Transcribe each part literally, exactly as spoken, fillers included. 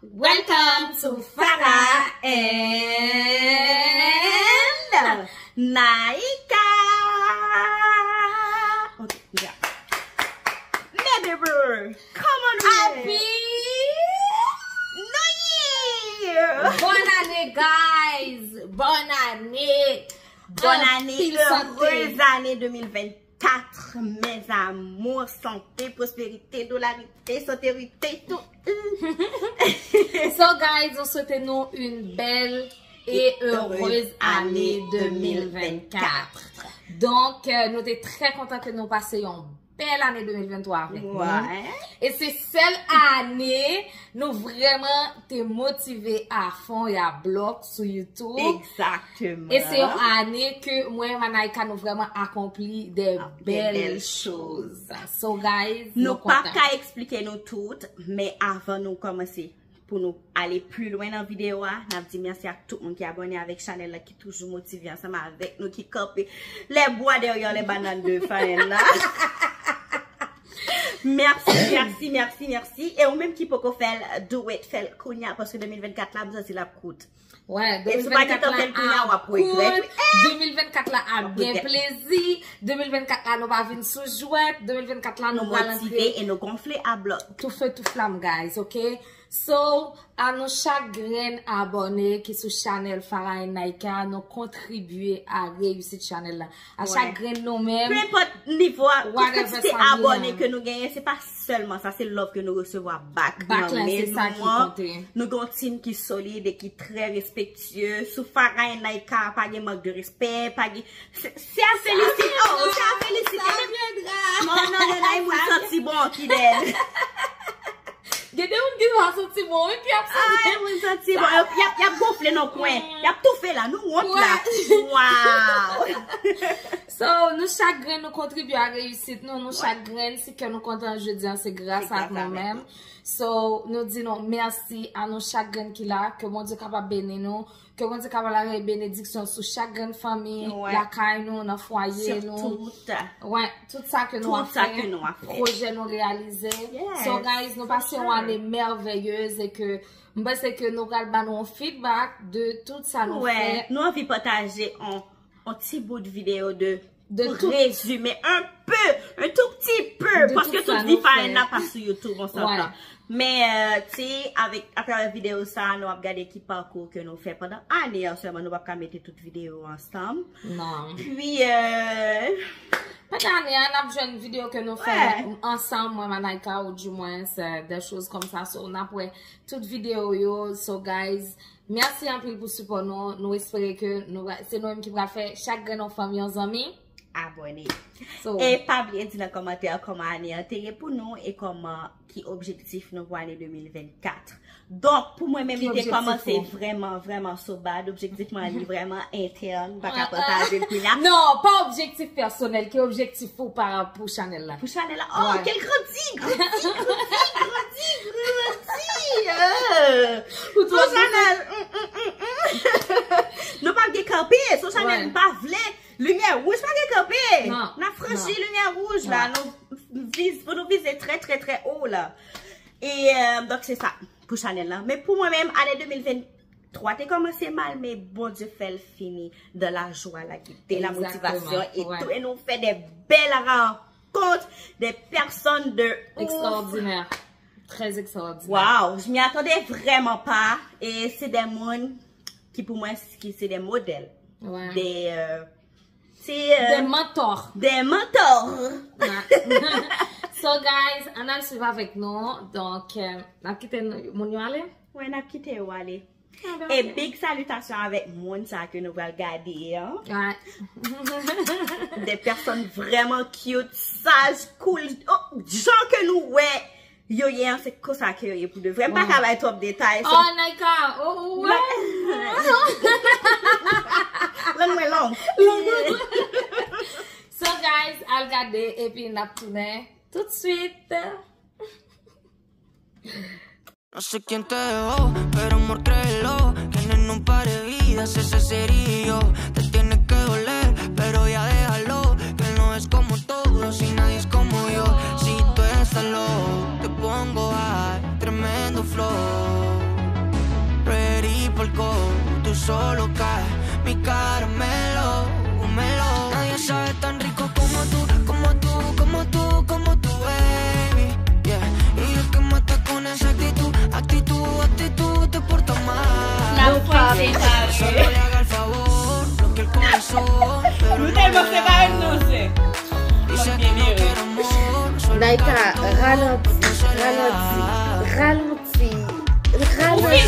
Welcome to Farah and Naika. Ok, yeah. Baby bro, come on, Happy New Year! Bonne année, guys! Bonne année! Bonne année, heureuse année deux mille vingt-quatre, mes amours, santé, prospérité, dolarité, santérité, tout. So, guys, nou swete nou yon bèl e heureuse année deux mille vingt-quatre. Donk, euh, nou te trè kontan ke nou pase yon bèl ane de mil venntwa avèk nou. E se sèl ane nou vrèman te motive a fon e a blòk sou YouTube. Egzakteman. E se yon ane ke mwen, Manaika, nou vrèman akonpli de bèl choz. So, guys, nou kontan. Nou p ap ka eksplike nou tout, men avan nou kòmanse, pou nou ale pli lwen nan videyo a, n ap di mèsi ak tout moun ki abòne avèk chanèl la, ki toujou motive ansanm avèk nou, ki kanpe les bois derrière les bananes de Farah and Naika. Mèsi, mèsi, mèsi, mèsi. E ou menm ki poko fè l, do it, fè l kounya, paske de mil venntkat la, m santi l ap kout. Wè, de mil venntkat la ap kout. De mil venntkat la ap gen plezi. De mil venntkat la, nou pa vin sou jwèt. De mil venntkat la, nou pral antre. Nou motive e nou gonfle a blòk. Tou fe, tou flam, guys, ok? So, a nou chak grenn abòne ki sou chanèl Farah and Naika, nou kontribye a reyisit chanèl la. A chak grenn nou menm, peu importe nivo a, tout kantite abòne ke nou genyen, se pa sèlman sa, se love ke nou resevwa back nan men nou an. Nou gen yon team ki solid e ki trè respektye. Sou Farah and Naika, pa gen mank de respè, pa gen, se, se a felisite, oh, se a felisite. Non, non, non, non, e moun santi bon ki dèyè. Gen de moun ki pa santi bon, wi, ki ap santi. Ay, moun santi bon. Y ap, y ap gonfle nan kwen. Y ap toufe la, nou wont la. Wow. So, nou chak grenn nou kontribye a reyisit nou, nou chak grenn, si kè nou kontan jodi a, se gras ak nou menm. So, nou di nou mèsi a nou chak grenn ki la, ke Bondye kapab beni nou, ke Bondye kapab lage benediksyon sou chak grenn fanmi, lakay nou, nan fwaye nou. Wè, tout sa ke nou ap fè, pwojè nou reyalize. So, guys, nou pase yon ane mèveyez e ke m panse ke nou pral ba nou yon feedback de tout sa nou fè. Nou anvi pataje yon, yon ti bout videyo de, pou rezime un peu, un tout petit peu, paske tout vi Farah and Naika pa sou YouTube, on s'entend. Men, euh, ti, avèk, atravè videyo sa, nou ap gade ki pakou ke nou fè pandan ane an sèlman, nou p ap ka mete tout videyo ansanm. Non. Puis, euh, pandan ane an, n ap jwenn videyo ke nou fè ansanm, mwen, Manaika, ou du moins, euh, des choses comme ça. So, n ap wè tout videyo yo. So, guys, mèsi anpil pou sipò nou. Nou espere ke nou, se nou menm ki pral fè chak grenn yon fanmi yon zanmi. Abòne. E pa bliye di nan kòmantè kòman ane an te ye pou nou e kòman, ki objektif nou pou ane de mil vennkat. Donk, pou mwen menm, li te kòmanse vrèman, vrèman so bad. Objektif mwen, li vrèman entèn. M pa ka pataje l kounye a. Non, pa objektif pèsonèl, ki objektif pou pa, pou chanèl la. Pou chanèl la. Oh, ke l grandi, grandi, grandi, grandi, grandi. Pou chanèl. Nou p ap gen kanpe sou chanèl, m pa vle. Limyè wouj pa gen kanpe. N ap franchi limyè wouj la. Nou viz, pou nou vize trè, trè, trè wo la. E, euh, donk, se sa pou chanèl la. Men pou mwen menm, ane de mil venntwa te kòmanse mal, men Bondye fè l fini dans la joie, la gaieté, la motivation et tout. E nou fè de bèl rankont, de pèsonn de ouf. Extraordinaire. Très extraordinaire. Wow, je m'y attendais vraiment pas. E se de moun ki pou mwen, ki se de modèl. De, euh, se, euh, de mentor. De mentor. So, guys, ann al swiv avèk nou. Donk, euh, n ap kite moun yo ale? Wè, n ap kite yo ale. E big salitasyon avèk moun sa ke nou pral gade an. De pèsonn vrèman cute, saj, cool. Oh, jan ke nou wè yo ye an, se konsa ke yo ye pou de vrè. M pa ka bay twòp detay. Oh, Naika, oh, oh, wè. Lang mwen long. So, guys, al gade, epi n ap tounen tout swit. No sé quién te dejó, pero amor, créelo, que en un par de vidas ese sería yo. Te tiene que doler, pero ya déjalo, que él no es como todos y nadie es como yo. Si tú estás low, te pongo high, tremendo flow. Solo cae mi caramelo, un melón. Nadie sabe tan rico como tú, como tú, como tú, como tú, baby. Yeah. Y es que matas con esa actitud, actitud, actitud, te portas mal. Nou pa separe. Solo le haga el favor, lo que el corazón, pero nou tèlman separe, nou se. Dice que no quiere amor, solo Daïka, ralanti, ralanti, ralanti. Ti, ralanti.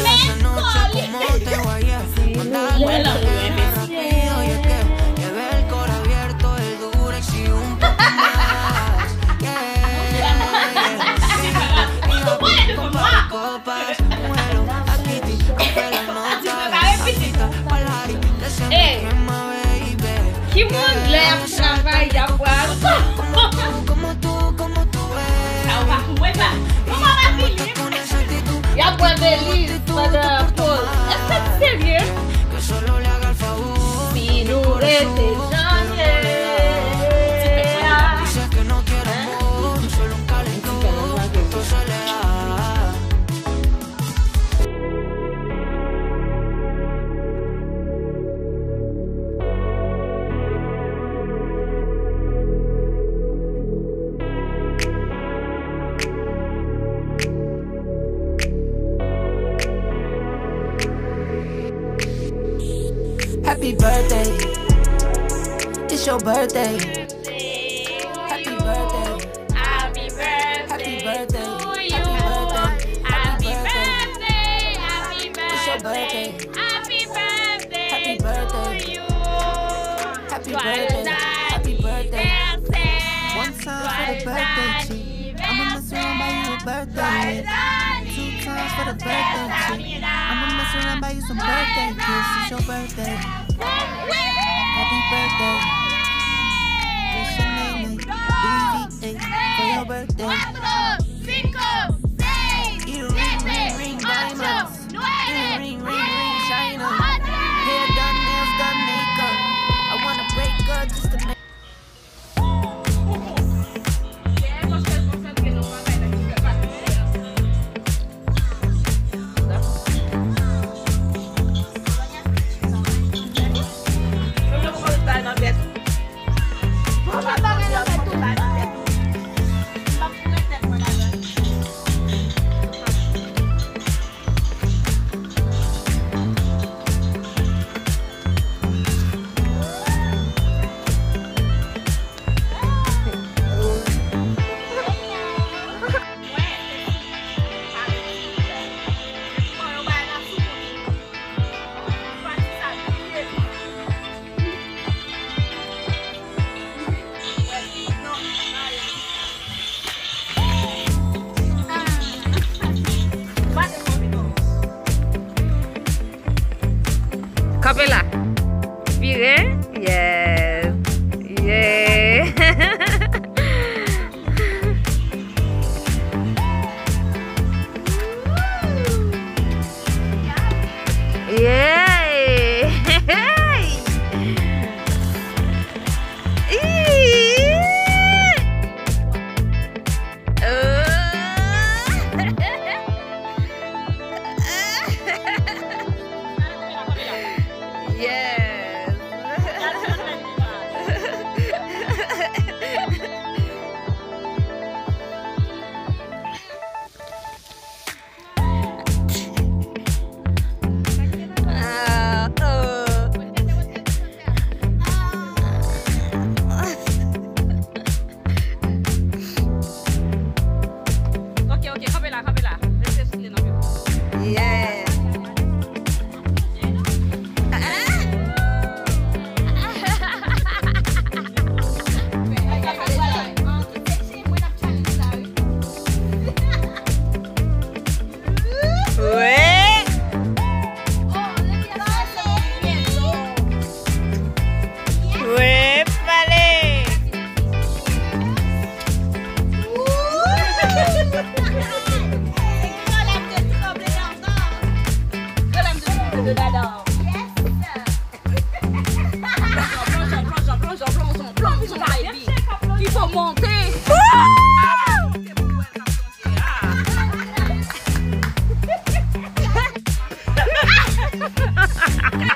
Ey, ki moun lè y ap travay, y ap pran. Y ap pran Beliz pandan poz. Èske w serye? Si nou rete jan n ye a. Happy birthday. It's your birthday. Happy birthday. Happy birthday. Happy birthday to you. Happy birthday. Happy birthday. Happy birthday. It's your birthday. Happy birthday. Happy birthday. Happy birthday. Happy birthday. One time for the birthday chick. I'ma mess around, buy you a birthday. Two times for the birthday chick. I'ma mess around, buy you some birthday gifts. It's your birthday. Happy birthday. Wishing they make Louis V eight for your birthday. Cuatro, cinco, seis, siete, ocho, nueve, diez, once. Hair done, nails done, makeup. I wanna break up just to make Kanpe la. Vire. Yes. Yeah. Yeah. Ih. Yes. Ok, ok, kanpe la, kanpe la. Rete sou li nan men w. Yeah. Wi. Wi, pale. Plonjon, plonjon, plonjon, plonjon, plonjon, plonjon, baby. Ki fò monte. Monte pou wè l k ap plonje a. Monte pou wè l k ap plonje a.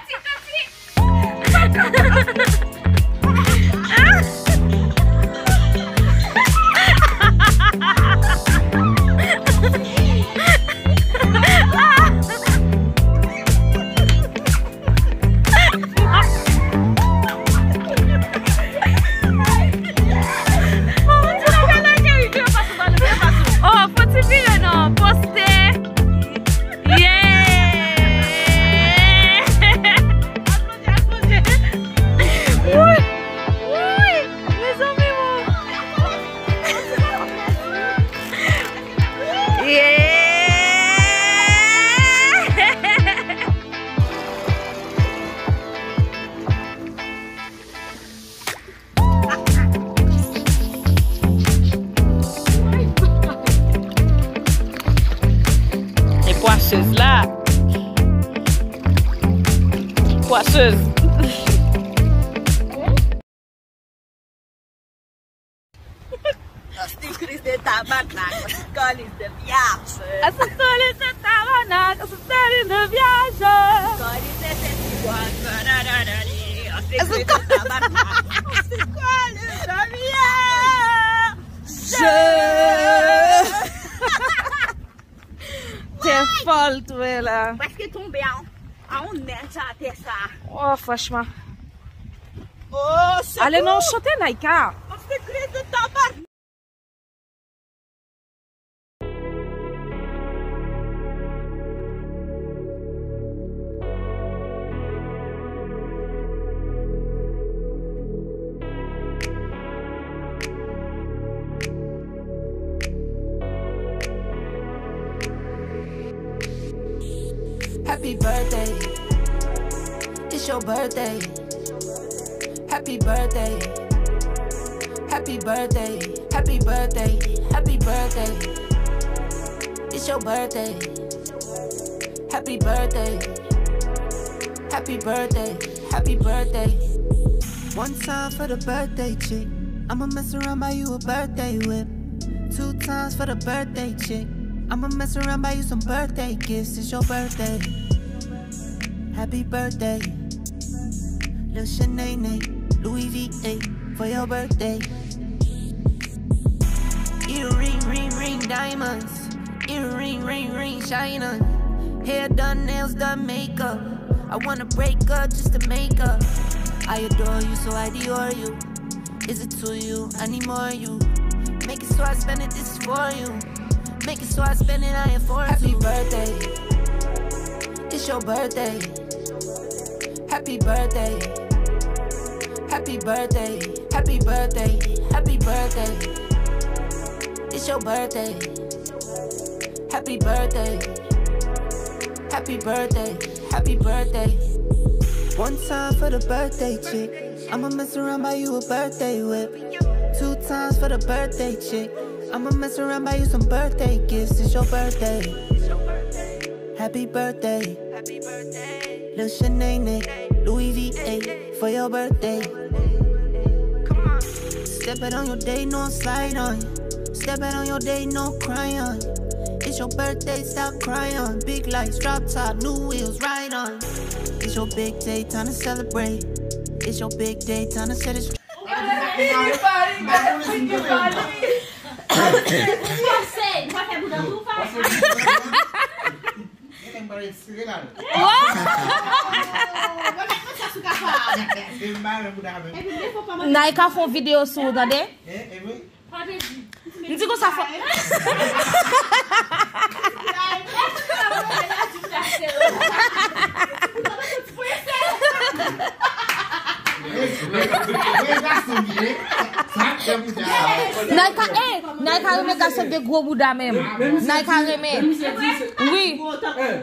La. Kwasez. An se kriz de tabarnak, an se kolis de vyajè. An se kolis de tabarnak, an se kolis de vyajè. Kolis de festival, an se kriz de tabarnak, an se kolis de vyajè. Tè fò l twè la. Prèske tonbe a, a yon nèj atè sa. Oh, franchman. Oh, ale non, chante Naïka. An se kriz de tabarnak. Happy birthday. It's your birthday. Happy birthday. Happy birthday. Happy birthday. Happy birthday. It's your birthday. Happy birthday. Happy birthday. Happy birthday. One time for the birthday chick. I'ma mess around, buy you a birthday whip. Two times for the birthday chick. I'ma mess around, buy you some birthday gifts. It's your birthday. Happy birthday. Lil Shanae, Louis V eight for your birthday. Earring, ring, ring, diamonds. Earring, ring, ring, shine on. Hair done, nails done, makeup. I wanna break up just to make up. I adore you, so I Dior you. Is it to you? I need more of you. Make it so I spend it, this is for you. Make it so I spend it, I am for you. Happy birthday. It's your birthday. Happy birthday. Happy birthday. Happy birthday. Happy birthday. It's your birthday. Happy birthday. Happy birthday. Happy birthday. One time for the birthday chick. I'ma mess around, buy you a birthday whip. Two times for the birthday chick. I'ma mess around, buy you some birthday gifts. It's your birthday. Happy birthday. Lil Shanae, Louis V eight for your birthday. Step out on your date, no, I'm slide on you. Step out on your date, no, cry on you. It's your birthday, stop crying. Big lights, drop top, new wheels, ride on. It's your big day, time to celebrate. It's your big day, time to set it straight. Naïka fè yon videyo sou ou, tande. M di konsa fò. Naïka, eh, Naïka renmen gason de gwo bouda menm. Naïka renmen. Wi.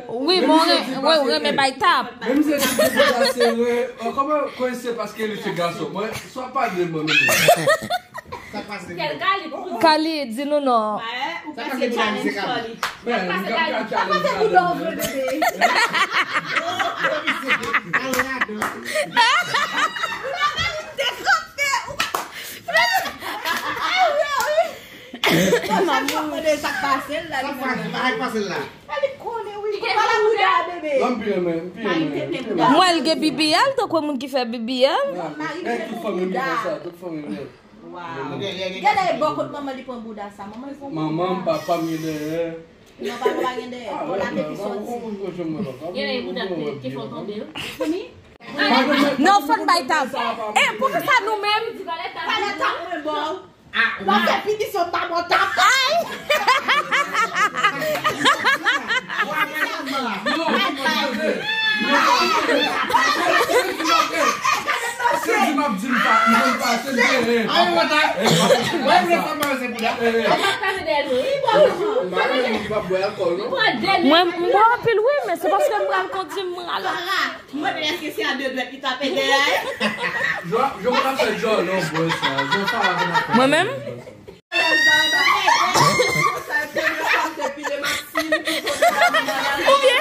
Wi, bon, wi, ou renmen bay tap. Menm si se bouda sere, kòman, kòman se paske li se gason? Mwen, swa pa de mwen menm. Kali, di nou non. Ou pase challenge Kali. Pase Kali. Pase bouda w vle, bebe. Sa k pase l la? Sa k pase l la? Li konnen, wi. Pale bouda, bebe. Mwen, l gen B B L, tankou moun ki fè B B L. Mari m gen bouda. Tout fanmi m gen sa, tout fanmi m gen. Waw. Gade, e bò kot manman li pran bouda sa. Manman li pran bouda. Manman m, papa m gen dèyè. Non, papa pa gen dèyè. Kò l ap epi sòti. Gen lè e bouda ki fè w tonbe, wi. Non, fò n bay tap. Eh, poukisa nou menm? Pale tap mwen ba w. W ap fè pinisyon pa bò tap. Ay! Mwen, m bwè anpil, wi, men se paske m pral kondui, m pral. Mwen, èske se a de dwèt li tape dèyè? Mwen menm? Oubyen,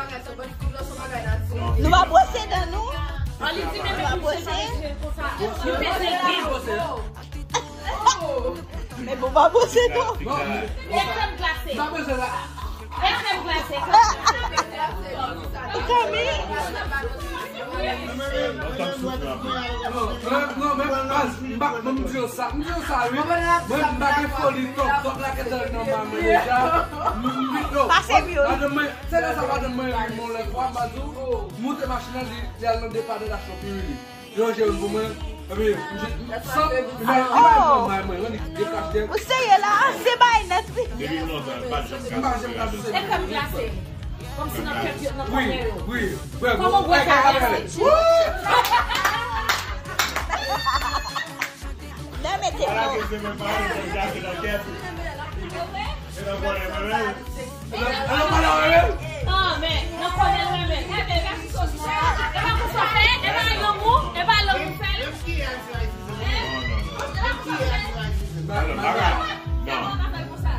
bagay sa, bann fig lan se yon bagay natirèl. Nou pa bwose dan nou? An li di men, men pou se chanje konsa. Li peze vin. Men bon, pa bwose non. E krèm glase. E krèm glase. Kòmi? Non, non, men baz, m pa, m di yo sa, m di yo sa, wi. Mwen, m pa gen foli, tòk, tòk la gentan nan men mwen deja. M, m, m, yo, pase m yo. Madanm mwen, se lè sa madanm mwen ri mwen lè fwa, m pa di w, moute machin nan, li, li al nan depanè l achte yon pirili. Yo jere pou mwen. Epi, m jis, san, li bay, li bay yon may mwen, li deklase. Ou serye la? Se bay nèt, wi. Depi lontan, m pa t janm ka sere. E krèm glase. Kòmsi nan kèk yo, nan kòmè yo. Wi, wi. Kòman w wè sa glase? Lè mete non. Ala ke se men pa ou, krèm glase nan kèk. E nan kòlè mwen menm. E nan kòlè mwen menm. Ah, men, nan kòlè mwen menm. Enben, gade sòs la. E pa konsa fè, e pa lanmou, e pa lanmou fè l. Menm ki X racism. E pa konsa fè. Menm ki X racism. Alò, bagay. Non. E pa konsa.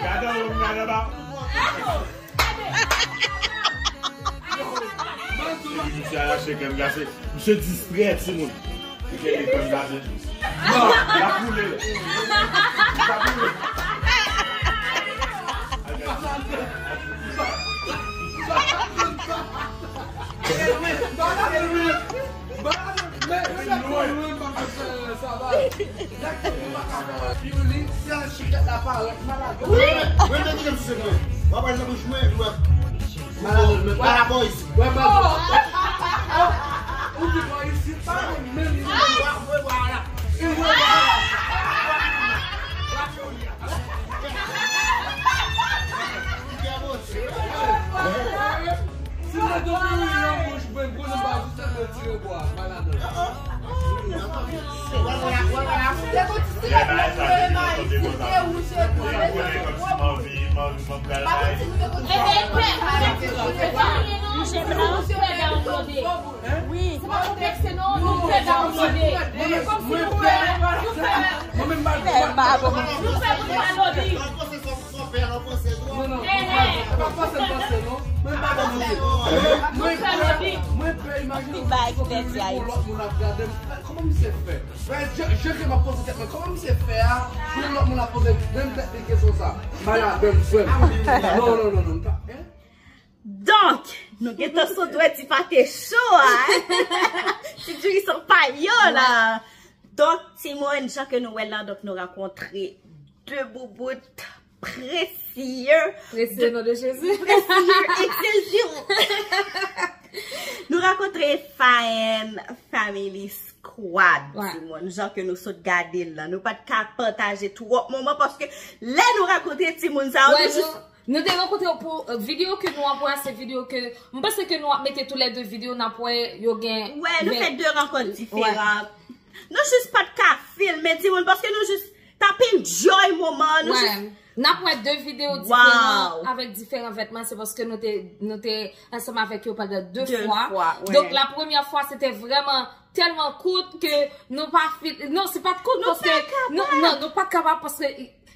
Gade w, gade ba. Misye al achte krèm glase. Misye distrè timoun. Li kenbe krèm glase. Non, l ap boule l. Li pa boule. Wi, wi, wi, wi, wi. Voilà, boys. Ou di pa isi, pa menm. Si mwen te ouvri yon bouch mwen, pou nou pa jis ap retire bwa, maladan. Mwen menm pa Non, non, pa panse l panse non. Mwen pa panse. Mwen pè, mwen pè imajine yon lòt moun ap gade m. Kòman misye fè? Jan ke m ap poze tèt mwen, kòman misye fè a pou yon lòt moun ap poze menm tèt li kesyon sa? Maladan frè m. Non, non, non, non. Donk, nou gentan sot wè ti pate cho a. Ti diri san pay yo la. Donk, timoun, jan ke nou wè la, donk nou rakontre de boubout presye. Presye non de Jezi. Presye, eksepsyon. Nou rakontre Faen Family Squad, timoun. Jan ke nou sot gade l lan. Nou pa t ka pataje twòp moman paske lè nou rakontre timoun sa yo, nou jis Nou te rankontre yo pou videyo ke nou ap wè a, se videyo ke m panse ke nou ap mete tou lè de videyo n ap wè yo gen. Wè, nou fè de rankont diferan. Nou jis pa t ka filme timoun paske nou jis t ap enjoy moman an. Nou jis. N ap wè de videyo diferan avèk diferan vètman, se paske nou te nou te ansanm avèk yo pandan de fwa. Donk la premyè fwa se te vrèman tèlman kout ke nou pa fin, non, se pa t kout paske non, nou pa t kapab paske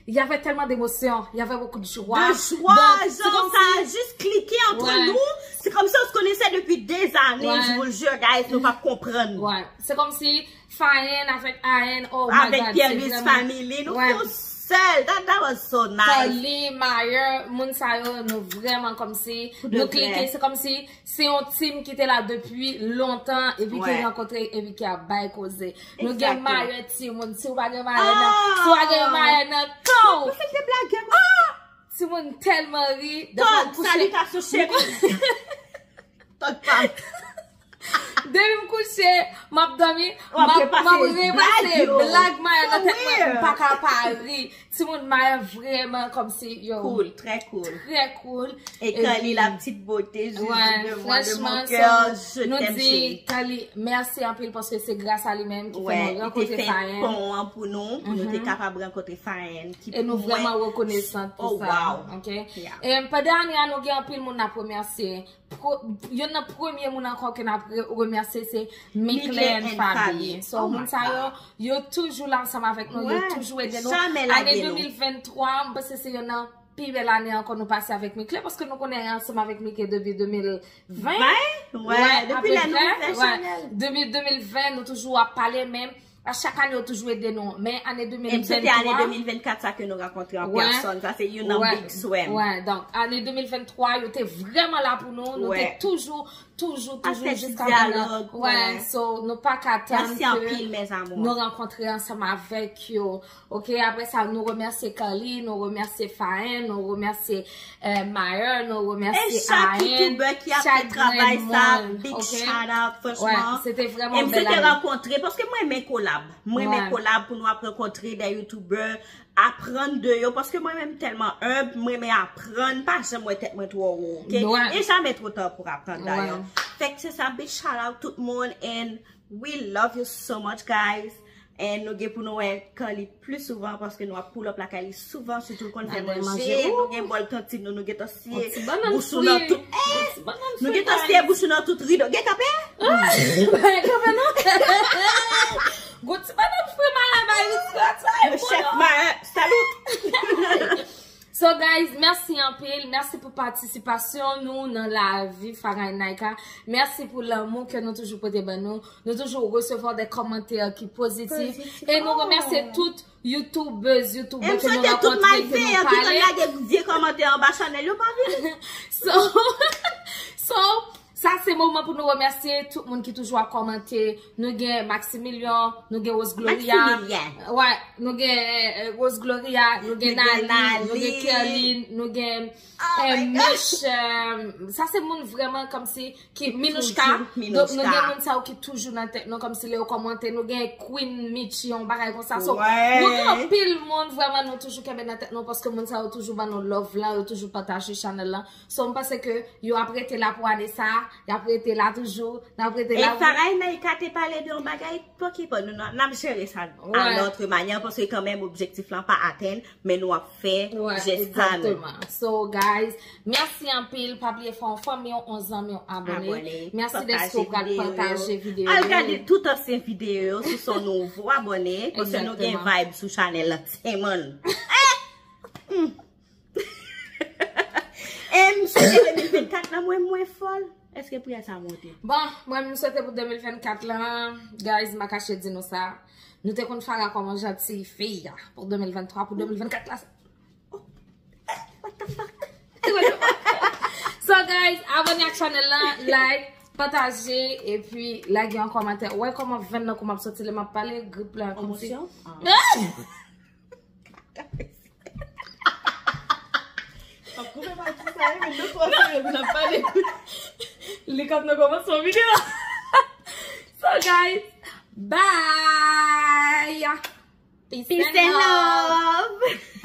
Il y avait tellement d'émotions, il y avait beaucoup de joie. De joie, genre ça a juste cliqué entre nous. C'est comme si on se connaissait depuis des années, je vous le jure, guys, nou pa konprann. Ouais. C'est comme si Faen avec Aen, oh my God, avec Pierre Luis Family, nou fè yon sèl. That, that was so nice. Carly, Mayer, moun sa yo, nou vrèman kòmsi, nou klike, se kòmsi Se yon team ki te la depi lontan epi ki rankontre epi ki ap bay koze. Nou gen Mayer timoun, si w pa gen Mayer nan, si w pa gen Mayer nan kè w. Timoun tèlman ri, depi m kouche. Salutations chérie. Depi m kouche, m ap dòmi, m ap repase blag Mayer nan tèt mwen, m pa ka pa ri. Timoun Mayer vrèman kòmsi yo. Cool, très cool. Très cool. Et Carly, la petite beauté, Jésus de moi, de mon cœur, je t'aime chérie. Carly, mèsi anpil paske se gras a li menm ki fè nou rankontre Faen. Wè, li te fè pon an pou nou, pou nou te kapab rankontre Faen. E nou vrèman rekonesan pou sa. Ok. E pandan ane a, nou gen anpil moun n ap remèsye. Youn nan premye moun ankò ke n ap remèsye se Mickley and Faby. So, moun sa yo, yo toujou la ansanm avèk nou, yo toujou ede nou. Ane de mil venntwa, m panse se youn nan pi bèl ane ankò nou pase avèk Mickley, paske nou konnen ansanm avèk Mickley depi de mil ven. Ven? Wè, depi lè nou ouvè chanèl. Depi de mil ven, nou toujou ap pale, men A chak ane, yo toujou ede nou. Men ane de mil venntwa. E se te ane de mil vennkat sa ke nou rankontre an pèsòn. Sa se youn nan big swè m. Wè, donk, ane de mil venntwa, yo te vrèman la pou nou. Nou te toujou, toujou, toujou jiska kounye a. Wè, so, nou pa ka tann ke nou rankontre ansanm avèk yo. Ok, apre sa, nou remèsye Carly, nou remèsye Faen, nou remèsye Mayer, nou remèsye Aen, chak grenn moun. Ok. Wè, se te vrèman yon bèl ane. E m swete rankontre, paske mwen renmen kolab. Mwen renmen kolab pou nou ap rankontre de youtubè, aprann de yo, paske mwen menm m tèlman enb, mwen renmen aprann, m pa janm wè tèt mwen twò wo, ok? E jamè two ta pou aprann dayè. Fèk se sa, big shout out tout moun, and we love you so much, guys. And nou gen pou nou wè Carly pli souvan paske nou ap pull up lakay li souvan, sitou l konn fè manje, nou gen bòl kantin nou, nou gentan siye bouch nou nan tout, nou gentan siye bouch nou nan tout rido. Gen kanpe? Kanpe non. Gon ti banann fri Maya bay nou ti gratay. Chèf Maya, salut. So guys, mèsi anpil, mèsi pou patisipasyon nou nan lavi Farah and Naika. Mèsi pou lanmou ke nou toujou pote ban nou. Nou toujou resevwa de kòmantè ki pozitif. E nou remèsye tout youtubers, youtubè ke nou rankontre, ke nou pale. E m swete tout malveyan ki konn lage vye kòmantè anba chanèl yo pa vini. So, so, Sa se moman pou nou remèsye tout moun ki toujou ap kòmante. Nou gen Maximilian, nou gen Rose Gloria. Maximilian. Wè, nou gen eh, Rose Gloria, nou gen Nali, nou gen Kerline, nou gen eh, Mich. Eh, sa se moun vrèman kòmsi ki Minouchka. Donk nou gen moun sa yo ki toujou nan tèt nou, kòmsi lè yo kòmante. Nou gen Queen Mitch, yon bagay konsa. So, nou gen anpil moun vrèman nou toujou kenbe nan tèt nou paske moun sa yo toujou ban nou love la, yo toujou pataje chanèl la. So, m panse ke yo ap rete la pou ane sa, y ap rete la toujou, n ap rete la. E Farah Naika te pale de yon bagay, pokipan nou, n ap jere sa a notre manyè, paske kanmenm objektif lan pa atenn, men nou ap fè jès sa nou. So, guys, mèsi anpil. Pa bliye fè yon fanmi, yon zanmi, yon abone. Mèsi dèske w pral pataje videyo. Al gade tout ansyen videyo yo sou son nouvo abone, paske nou gen vibe sou chanèl la, tèman. E m swete de mil vennkat la, mwen, mwen fòl. Èske priyè sa monte? Bon, mwen, m swete pou de mil vennkat la, guys, m pa kache di nou sa. Nou te konn Farah kòm yon janti fi pou de mil venntwa, pou de mil vennkat la. What the fuck? So, guys, abone ak chanèl la, like, pataje, epi lage yon kòmantè. Wè kòman venn nan kou m ap soti lè m ap pale, grip la, kòmsi. Emosyon? Ah! Ap koupe pati sa, wi, men nou twò serye pou n ap pale. Li k ap nan kòmansman videyo. So, guys, bye! Peace and love!